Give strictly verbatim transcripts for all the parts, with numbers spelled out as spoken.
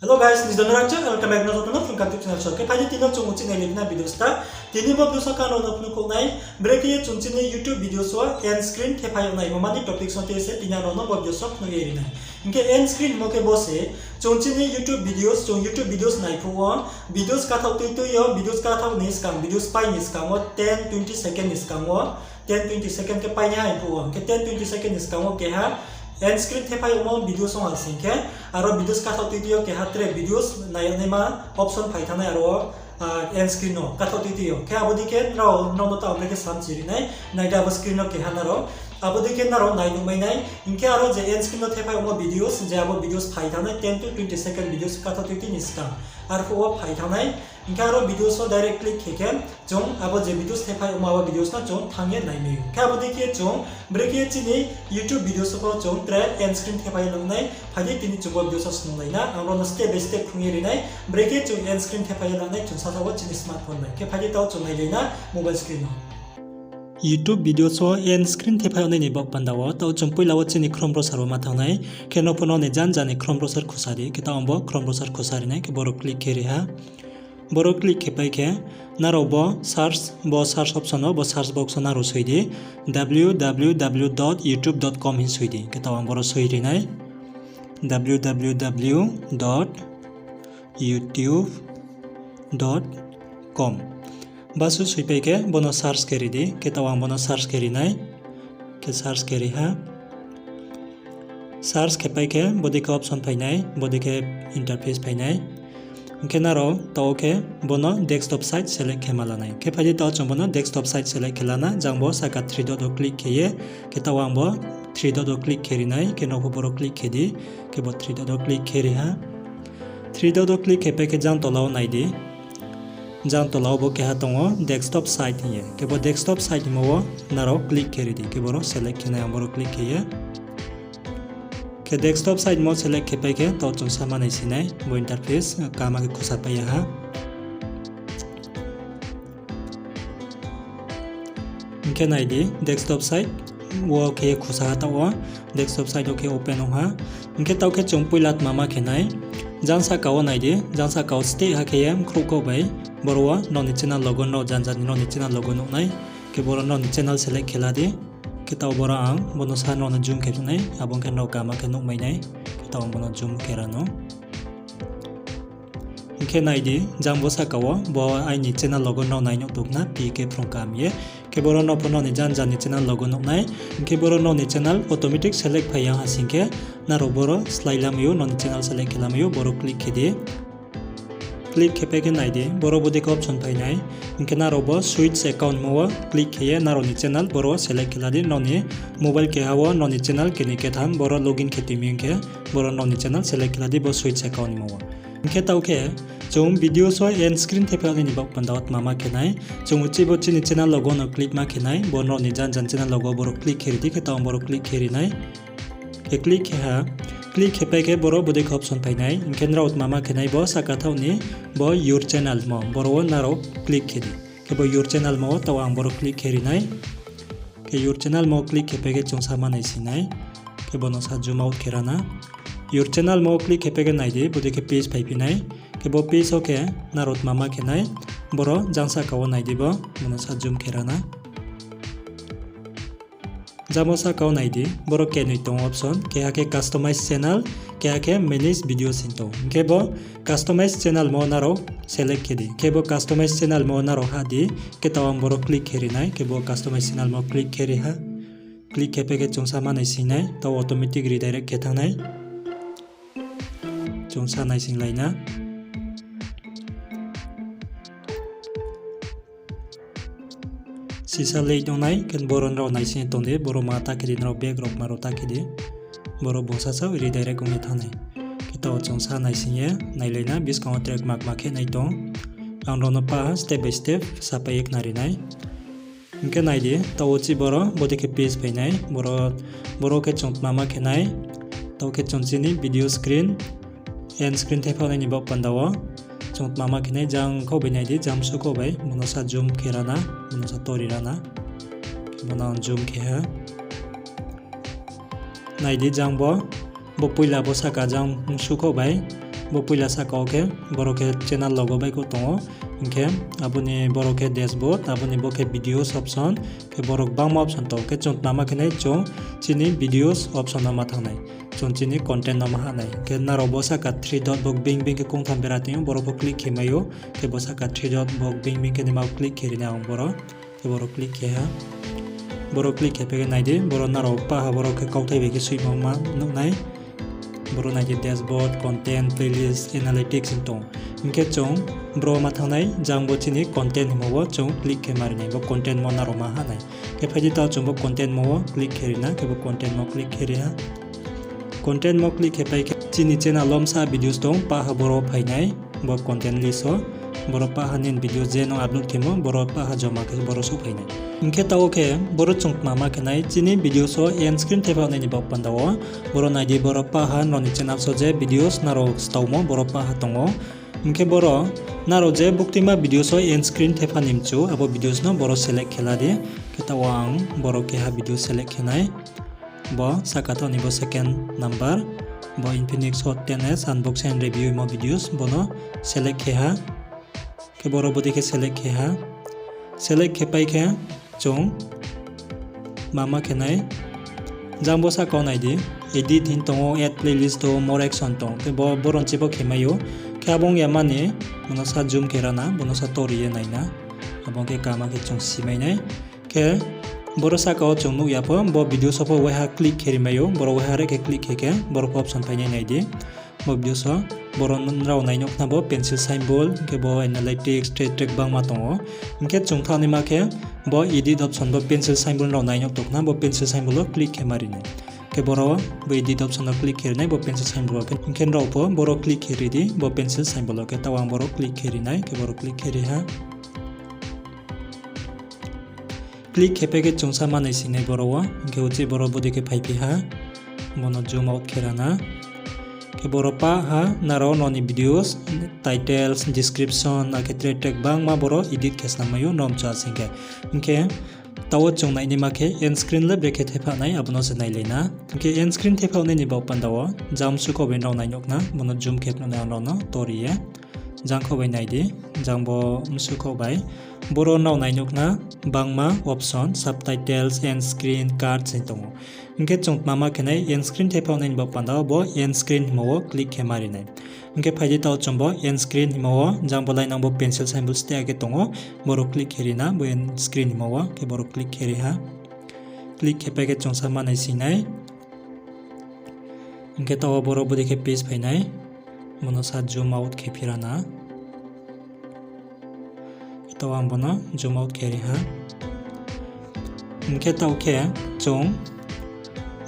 Hello guys, nijor no rangchak, welcome back no joto no Phung Kang YouTube channel so. Khe phai di tini no chung uchih nai le na videos ta. Tini bo videos o kano no phnuh khouh nai, brekhe ye chung chini YouTube videos o end screen thephai yag nai, bo mani topic song te se tini ano no bo videos o phnuh ye ri nai. Hing khe end screen mo khe bo se, chung chini YouTube videos, chung YouTube videos nai phuh wo, videos kathaoh tui tui yo, videos kathaoh ni skang, videos pai ni skang wo ten twenty second ni skang wo, ten twenty second khe pai ni hai phuh wo, hing khe ten twenty second ni skang wo keha end screen thephai yagmo videos ong ha sing khe, aro videos kathaoh tui tui yo keha tre videos nai yag naima option phai thanng nai aro, end screen no kathaoh tui tui yo. Khe abo dei khe nrao, nrao no taoh brekhe samchi ri nai, nai di abo screen no keha nrao. Abo dei khe nrao nai nuhmai nai. Hing khe aro je end screen no thephai yagmo videos, je abo videos phai thanng nai ten to twenty second videos kathaoh tui tui ni skang. Arphuh wo phai thanng nai. Hing khe aro videos o direct click khe khe, chung abo je videos thephai yagmo abo videos no chung thanng ye nai mai ou. Khe abo dei khe chung brekhe chini YouTube videos o pho chung tre end screen thephai ye nang nai. Phai di tini chung bo videos o snunglai na. Ang ro no step by step phrung ye ri nai. Brekhe chung end screen thephai ye nang nai chung sasa wo chini smartphone bai. Khe phai di taoh chung nailai na mobile screen no. YouTube videos o end screen thephai yag nai ni baoh panda wo taoh chung poila wo chini Chrome browser wo ma thanng nai. Khe no pho nrao ni jan jan ni Chrome browser khusa di. Khe taoh ang bo Chrome browser khusa ri nai. Khe boro click khe ri ha. Boro click khe pai khe, nrao bo search, bo search option o, bo search box o nrao soi di, www dot youtube dot com hing soi di. Khe taoh ang boro soi ri nai, www dot youtube dot com. Basu soi pai khe, bo no search khe ri di. Khe taoh ang bo no search khe ri nai. Khe search khe ri ha. Search khe pai khe, bo dei khe option phai nai, bo dei khe interface phai nai. Hing khe nrao taoh khe bo no desktop site select khe ma la nai. Khe phai di taoh chung bo no desktop site select khe la na, jang bo sahka three dot o click khe ye, khe taoh ang bo three dot o click khe ri nai, khe nrao pho boro click khe di, khe bo three dot o click khe ri ha. Three dot o click khe pai khe jang tola wo nai di. Jang tola wo bo keha tong ou desktop site hing ye. Khe bo desktop site hingmo wo nrao click khe ri di. Khe boro select khe nai, ang boro click khe ye. Khe desktop site mo select khe pai khe taoh chung sa ma nai si nai. Bo interface kama khe khusa pai ya ha. Hing khe nai di, desktop site wo khe khusa ha taoh wo, desktop site wo khe open ong ha. Hing khe taoh khe chung poila tma ma khe nai, jang sahka wo nai di, jang sahka wo steh ha khe ye mkhrouh kau bai, boro wo nrao ni channel logo, nrao jan jan ni nrao ni channel logo nuh nai. Khe boro nrao ni channel select khe la di. Khe taoh boro ang bo no sa nrao no zoom khe nai, abo ong khe nrao kama khe nuhmai nai. Khe taoh ang bo no zoom khe ra no. Hing khe nai di, jang bo sahka wo, bo aini channel logo nrao nai nuh tong na, P K Phrung Kaham ye. Khe boro nrao pho nrao ni jan jan ni channel logo nuh nai. Hing khe boro nrao ni channel automatic select phai ya ha sing khe, nrao boro slái lamai ou, nrao ni channel select khe lamai ou, boro click khe di. Click khe pai khe nai di, boro bo dei khe option phai nai. Hing khe nrao bo switch account mo wo click khe ye nrao ni channel boro wo select khe la di, nrao ni mobile keha wo nrao ni channel keni ketham boro login khe tui mi hing khe, boro nrao ni channel select khe la di bo switch account mo wo. Hing khe taoh khe, chung videos o end screen thephai yag nai ni baoh panda wo tma ma khe nai. Chung uchih bo chini channel logo no click ma khe nai, bo nrao ni jan jan channel logo boro click khe ri di, khe taoh boro click khe ri nai. Khe click khe ha, click khe pai khe boro bo dei khe option phai nai, hing khe nrao tma ma khe nai bo sahka thaoh ni bo your channel mo, boro wo nrao click khe di. Khe bo your channel mo wo taoh ang boro click khe ri nai. Khe your channel mo click khe pai khe chung sa ma nai si nai. Khe bo no sa zoom out khe ra na. Your channel mo click khe pai khe nai di, bo dei khe page phaiphi nai. Khe bo page o khe nrao tma ma khe nai, boro jang sahka wo nai di bo, bo no sa zoom khe ra na. Jang bo sahka wo nai di, boro kenoi tong option, keha khe customize channel, keha khe manage videos hing tong. Hing khe bo customize channel mo nrao select khe di. Khe bo customize channel mo nrao hah di, khe taoh ang boro click khe ri nai, khe bo customize channel mo click khe ri ha. Click khe pai khe chung sa ma naising nai, taoh automatic redirect khe thanng nai. Chung sa naising lai na. Sisa late ong nai, khe boro nrao naising ye tong di, boro ma ta khe di, nrao back rao ma rao ta khe di. Boro bung sasa redirect ong ye thanng nai. Khe taoh chung sa naising ye nailai na, buskang wo track ma kma khe nai tong. Ang nrao no pa step by step sapai ye khnari nai. Hing khe nai di, taoh uchih boro, bo dei khe page phai nai, boro, boro khe chung tma ma khe nai, taoh khe chung chini video screen, end screen thephaoh nai ni baoh panda wo, chung tma ma khe nai, jang khouh bai nai di, jang msu khouh bai, bo no sa zoom khe ra na, bo no sa tori ra na, bo no ang zoom khe ha. Nai di jang bo, bo poila bo sahka jang msu khouh bai, Bo poila sahka wo khe, boro khe channel logo baihkhouh tong ou. Hing khe abo ni boro khe dashboard, abo ni bo khe videos option, khe boro gbangma option tong ou. Khe chung tma ma khe nai, chung chini videos option no ma thanng nai. Chung chini content no ma hah nai. Khe nrao bo sahka three dot bo bing bing khe kongtham bera tong ou, boro pho click khe mai ou. Khe bo sahka three dot bo bing bing khe nima click khe ri nai ang boro. Khe boro click khe ha. Boro click khe pai khe nai di, boro nrao pah ha boro khe kauthai bai khe soimo ma nuh nai. Boro nai di dashboard, content, playlist, analytics hing tong ou. Hing khe chung boro ma thanng nai, jang bo chini content hingmo wo chung click khe ma ri nai, bo content mo nrao ma hah nai. Khe phai di taoh chung bo content mo wo click khe ri na, khe bo content mo click khe ri ha. Content mo click khe pai khe chini channel lomsa videos tong, pah ha boro phai nai, bo content list wo. Boro pah ha nini videos je nung upload khemo, boro pah ha joma khe boro souhphai nai. Hing khe taoh wo khe boro chung tma ma khe nai, chini videos wo end screen thepha nai ni baoh panda wo. Boro nai di, boro pah ha nrao ni channel so je videos nrao staomo, boro pah ha tong ou. Hing khe boro nrao je buktima videos wo end screen thepha ni mchu, abo videos no boro select khe la di. Khe taoh wo ang boro keha video select khe nai. Bo sahka thaoh ni bo second number, bo Infinix Hot ten S unboxing review himo videos, bo no select khe ha. Khe boro bodei khe select khe ha. Select khe pai khe chung ma ma khe nai. Jang bo sahka wo nai di, edit hing tong ou, add playlist tong ou, more action tong ou. Khe bo, boro ni chi bo khe mai ou. Khe abo ong ya mani, bo no sa zoom khe ra na, bo no sa tori ye nai na. Abo ong khe kama khe chung si mai nai. Khe boro sahka wo chung nuh ya pho, bo videos wo pho waiha click khe ri mai ou, boro waiha re khe click khe khe, boro pho option phai nai nai di. Bo videos wo, boro nrao nai nuh khna bo pencil symbol, hing khe bo analytics, track, track gbangma tong ou. Hing khe chung thaoh naima khe, bo edit option, bo pencil symbol nrao nai nuh tong khna, bo pencil symbol wo click khe ma ri nai. Khe boro, bo edit option no click khe ri nai, bo pencil symbol wo. Hing khe nrao pho boro click khe ri di, bo pencil symbol wo. Khe taoh ang boro click khe ri nai, khe boro click khe ri ha. Click khe pai khe chung sa manai sing nai boro wo, hing khe uchih boro bodei khe phaiphi ha, bo no zoom out khe ra na. Khe boro pah ha nrao nrao ni videos, titles, description, akhe track track gbangma boro edit khe snam mai ou nrao mchu asing khe. Hing khe taoh wo chung nai naima khe end screen le brekhe thepha nai, abo no se nailai na. Hing khe end screen thepha nai ni baoh panda wo, jang msu khaoh bai nrao nai nuh khna, bo no zoom khe phnuh nai ang nrao no tori ye. Jang khaoh bai nai di, jang bo msu khaoh bai. Boro nrao nai nuh khna, bangma option, subtitles, end screen, cards hing tong ou. Hing khe chung tma ma khe nai, end screen thepha nai ni baoh panda wo bo end screen hingmo wo click khe ma ri nai. Hing khe phai di taoh chung bo end screen hingmo wo, jang bo lainang bo pencil symbol steh khe tong ou, boro click khe ri na, bo end screen hingmo wo, khe boro click khe ri ha. Click khe pai khe chung sa manai sing nai. Hing khe taoh wo boro bodei khe page phai nai. Bo no sa zoom out khe phi ra na. Taoh ang bo no zoom out khe ri ha. Hing khe taoh khe chung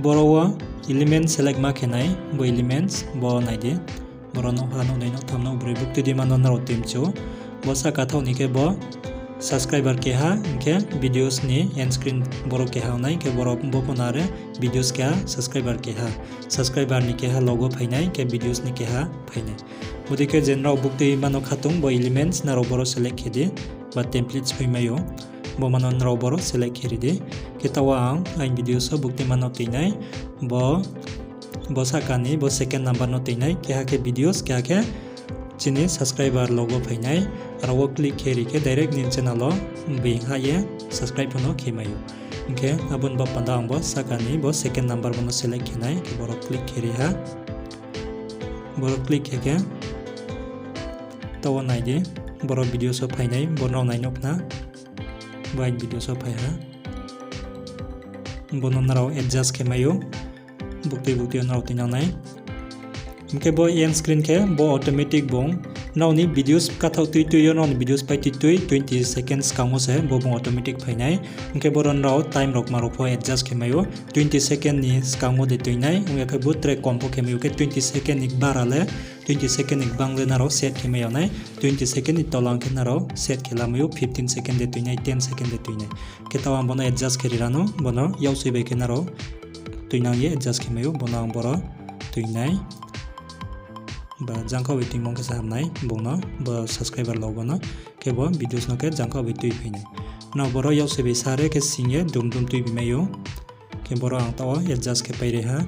boro wo element select ma khe nai, bo elements bo nai di. Boro nouhha, nouhnoi, nouhtham, nouhbroi, buktui dima no nrao tui mchu. Bo sahka thaoh ni khe bo subscriber keha, hing khe videos ni end screen boro keha ong nai, hing khe boro bo pho no are videos keha, subscriber keha. Subscriber ni keha logo phai nai, hing khe videos ni keha phai nai. Bodei khe je nrao buktui ma no khatung, bo elements nrao boro select khe di, ba templates phai mai ou. Bo ma no nrao boro select khe ri di. Khe taoh wo ang aini videos wo buktui ma no tui nai. Bo, bo sahka ni, bo second number no tui nai. Keha khe videos, keha khe chini subscriber logo phai nai. Aro wo click khe ri khe direct nini channel wo being ha ye subscribe pho no khe mai ou. Hing khe abo ni baoh panda ang bo sahka ni bo second number bo no select khe nai, khe boro click khe ri ha. Boro click khe khe taoh wo nai di, boro videos wo phai nai, bo nrao nai nuh khna, bo aini videos wo phai ha. Bo no nrao adjust khe mai ou, buktui buktui yo nrao tuinang nai. Hing khe bo end screen khe bo automatic bung nrao ni videos kathaoh tui tui yo, nrao ni videos pai tui tui twenty second skang wo se bo bung automatic phai nai. Hing khe boro nrao time rao kma rao pho adjust khe mai ou, twenty second ni skang wo de tui nai, ong ya khe bo tre kom pho khe mai ou, khe twenty second ni bara le, twenty second ni gbang le nrao set khe mai ya nai, twenty second ni tola ong khe nrao set khe la mai ou, fifteen second de tui nai, ten second de tui nai. Khe taoh ang bo no adjust khe ri ra no, bo no yaksoi bai khe nrao tuinang ye adjust khe mai ou, bo no ang boro tui nai. Ba jangkhaoh bai tuimung khe se ham nai, bung no, bo subscriber logo no, khe bo videos no khe jangkhaoh bai tui phai nai. Nrao boro yaksoi bai sa re khe sing ye dum dum tui bi mai ou. Khe boro ang taoh wo adjust khe pai ri ha.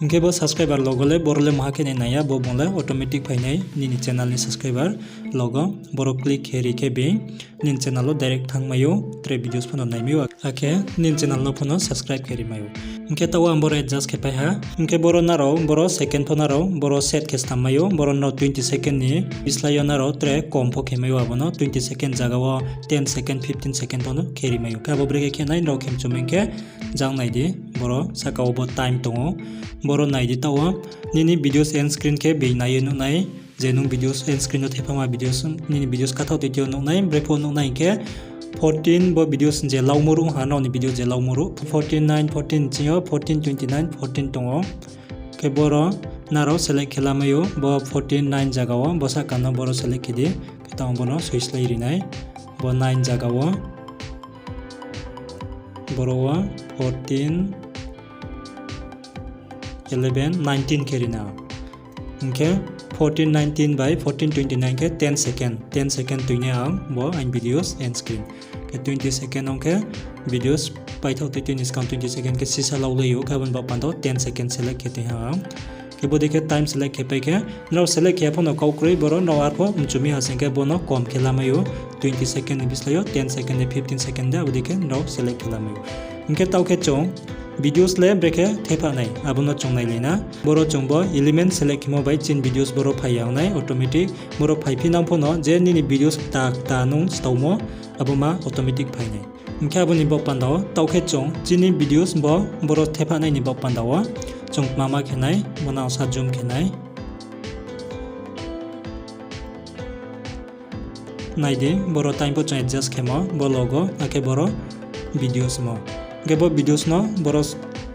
Hing khe bo subscriber logo le boro le maha khe nai nai ya, bo bung le automatic phai nai nini channel ni subscriber logo. Boro click khe ri khe bini channel wo direct thanngmai ou, tre videos pho no naimai ou, akhe nini channel no pho no subscribe khe rimai ou. Hing khe taoh wo ang boro adjust khe pai ha. Hing khe boro nrao, boro second pho nrao, boro set khe stammai ou, boro nrao twenty second ni bislái yo nrao tre kom pho khe mai ou, abo no twenty second zaga wo ten second, fifteen second pho no khe rimai ou. Khe abo brekhe khe nai nrao khe mchu mi hing khe jang nai di, boro sahka wo bo time tong ou. Boro nai di taoh wo, nini videos end screen khe bini nai ye nuh nai, je nung videos end screen wo thepha ma videos, nini videos kathaoh tui tui yo nuh nai, brekhe pho nuh nai hing khe fourteen bo videos je laumo ruh ha, nrao ni videos je laumo ruh, fourteen nine, fourteen ching yo, fourteen twenty nine, fourteen tong ou. Khe boro nrao select khe lamai ou, bo fourteen nine zaga wo, bo sahka no boro select khe di, khe taoh bo no soislái ri nai, bo nine zaga wo, boro wo fourteen, eleven, nineteen khe ri na. Hing khe fourteen nineteen bai fourteen twenty nine khe ten second, ten second tui nai ang bo aini videos end screen. Khe twenty second ong khe videos paithaoh tui tui ni skang twenty second khe sisa laulai ou, khe abo ni baoh panda wo ten second select khe tui ha ang. Khe bodei khe time select khe pai khe, nrao select khe ya pho no kau kroi, boro nrao arpho mchu mi ha sing khe bo no kom khe lamai ou, twenty second ni bislái yo ten second de fifteen second de, abo dei khe nrao select khe lamai ou. Hing khe taoh khe chung videos le brekhe thepha nai, abo no chung nailai na. Boro chung bo element select khemo bai chini videos boro phai ya ong nai automatic. Boro phaiphi nang pho no je nini videos kta kta nung staomo, abo ma automatic phai nai. Hing khe abo ni baoh panda wo taoh khe chung chini videos bo boro thepha nai ni baoh panda wo chung tma ma khe nai, bo no sa zoom khe nai. Nai di, boro time pho chung adjust khemo, bo logo, akhe boro videos mo. Hing khe bo videos no boro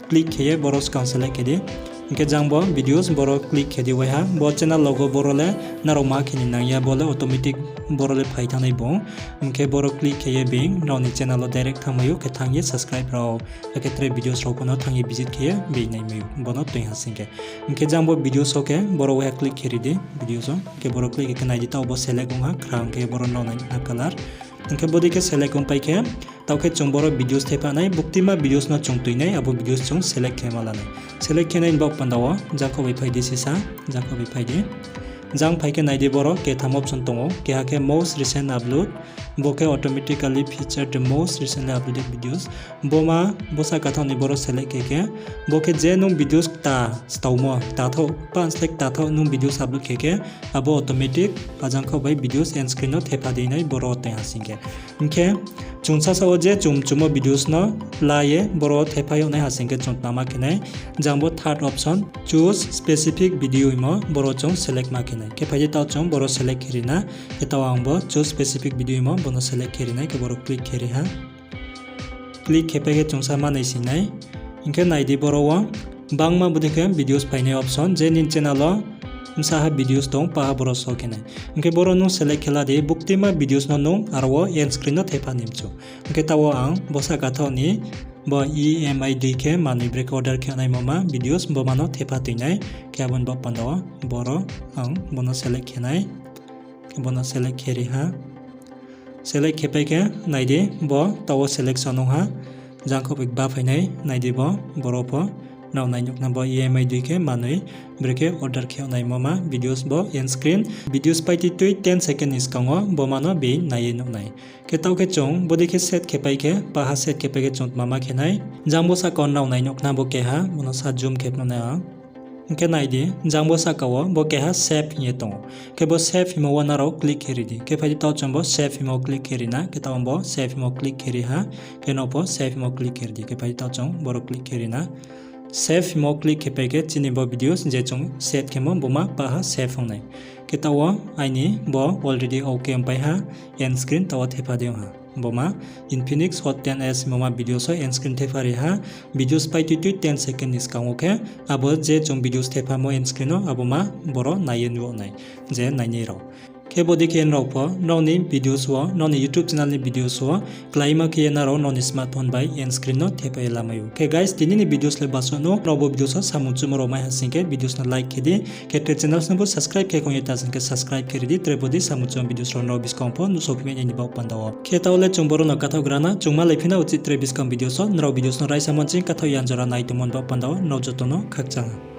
click khe ye boro skang select khe di. Hing khe jang bo videos boro click khe di waiha. Bo channel logo boro le nrao ma khe ni nang ya, bo le automatic boro le phai thanng nai bung. Hing khe boro click khe ye bini nrao ni channel wo direct thanngmai ou, khe thanng ye subscribe rao, akhe tre videos rao pho no thanng ye visit khe ye bini naimai ou, bo no tui ha sing khe. Hing khe jang bo videos wo khe boro waiha click khe ri di, videos wo. Hing khe boro click khe khe nai di, taoh bo select ong ha, khra hing khe boro nrao nai na color. Hing khe bodei khe select ong pai khe, taoh khe chung boro videos thepha nai, buktima videos no chung tui nai, abo videos chung select khe ma la nai. Select khe nai ni baoh panda wo, jangkhaoh bai phai di sisa, jangkhaoh bai phai di. Jang phai khe nai di boro ketham option tong ou, keha khe most recent upload, bo khe automatically feature the most recently uploaded videos. Bo ma, bo sahka thaoh ni boro select khe khe, bo khe je nung videos kta staomo, kta thaoh, pa slái kta thaoh nung videos upload khe khe, abo automatic pajangkhaoh bai videos end screen no thepha di nai boro tui ha sing khe. Hing khe chung sasa wo je chung mchumo videos no la ye boro thepha yag nai ha sing khe chung tma ma khe nai, jang bo third option, choose specific video himo, boro chung select ma khe nai. Khe phai di taoh chung boro select khe ri na, khe taoh ang bo choose specific video himo, bo no select khe ri nai, khe boro click khe ri ha. Click khe pai khe chung sa ma nai sing nai. Hing khe nai di boro wo, bangma bodei khe videos phainai option, je nini channel wo bsa ha videos tong, pa ha boro show khe nai. Hing khe boro nung select khe la di, buktima videos no nung aro wo end screen no thepha ni mchu. Hing khe taoh wo ang bo sahka thaoh ni bo E M I dei khe manoi brekhe order khe naimo ma videos, bo ma no thepha tui nai. Khe abo ni baoh panda wo boro ang bo no select khe nai. Bo no select khe ri ha. Select khe pai khe nai di, bo taoh wo selection ong ha. Jangkhaoh bai ba phai nai, nai di bo, boro pho. Nrao nai nuh khna bo E M I dei khe manoi brekhe order khe naimo ma videos bo end screen. Videos pai tui tui ten second ni skang wo bo ma no bini nai ye nuh nai. Khe taoh khe chung bodei khe set khe pai khe, pa ha set khe pai khe chung tma ma khe nai. Jang bo sahka wo nrao nai nuh khna bo keha, bo no sa zoom khe phnuh nai ang. Hing khe nai di, jang bo sahka wo bo keha save hing ye tong ou. Khe bo save himo wo nrao click khe ri di. Khe phai di taoh chung bo save himo click khe ri na, khe taoh bo save himo click khe ri ha, khe no pho save himo click khe ri di. Khe phai di taoh chung boro click khe ri na. Save himo click khe pai khe chini bo videos je chung set khemo bo ma pa ha save ong nai. Khe taoh wo aini bo already okay ong pai ha, end screen taoh wo thepha di ong ha. Bo ma Infinix Hot ten S himo ma videos wo end screen thepha ri ha, videos pai tui tui ten second ni skang wo khe, abo je chung videos thephamo end screen wo, abo ma boro nai ye nuh nai, je nainai rao. Khe bodei khe nrao pho, nrao ni videos wo, nrao ni YouTube channel ni videos wo, kláima khe ye nrao nrao ni smartphone bai end screen no thepha ye lamai ou. Khe guys, tini ni videos le basuh no, nrao bo videos wo samung chumo rao mai ha sing khe videos no like khe di, khe tre channels no bo subscribe khe khong ye ta sing khe subscribe khe ri di, tre bodei samung chumo videos rao nrao buskang pho nuhsao phi mai nai ni baoh panda wo. Khe taoh le chung boro no kathaoh gra na, chung malai phi na uchih tre buskang videos wo, nrao videos no raisa manching kathaoh yan jora nai tongmo ni baoh panda wo, nrao joto no khakchang ha.